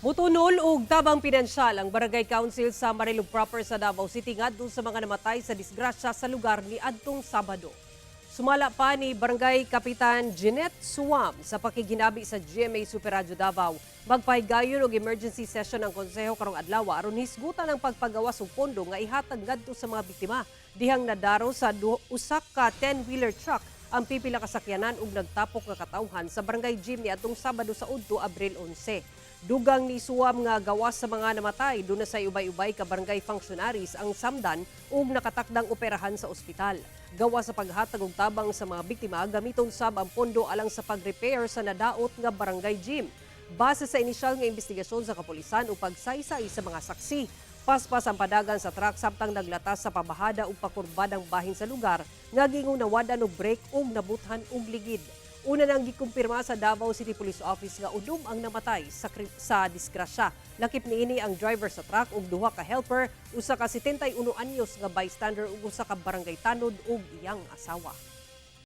Mutunol og tabang pinansyal ang Barangay Council sa Marilog Proper sa Davao City ngadto sa mga namatay sa disgrasya sa lugar ni adtong Sabado. Sumala pa ni Barangay Kapitan Jeanette Suam sa pakiginabi sa GMA Super Radio Davao, magpahigayon og emergency session ang konseho karong adlaw aron hisgutan ang pagpagawas og pondo nga ihatag ngadto sa mga biktima dihang nadaro sa usa ka 10-wheeler truck ang pipila ka sakyanan ug nagtapok nga katawhan sa Barangay Gym ni adtong Sabado sa udto, Abril 11. Dugang ni Suam nga gawas sa mga namatay, duna sa ubay-ubay ka barangay functionaries ang samdan ug nakatakdang operahan sa ospital. Gawas sa paghatag og tabang sa mga biktima, gamiton sab ang pondo alang sa pag-repair sa nadaot nga barangay gym. Base sa inisyal nga investigasyon sa kapulisan ug pagsaysay sa mga saksi, paspas ang padagan sa truck samtang naglatas sa pabahada ug pakurbadang bahin sa lugar nga giingong nawad-an og brake ug nabuthan og ligid. Una nang gikumpirma sa Davao City Police Office nga 6 ang namatay sa disgrasya. Lakip niini ang driver sa truck ug duha ka helper, usa ka 71 anyos nga bystander ug usa ka barangay tanod ug iyang asawa.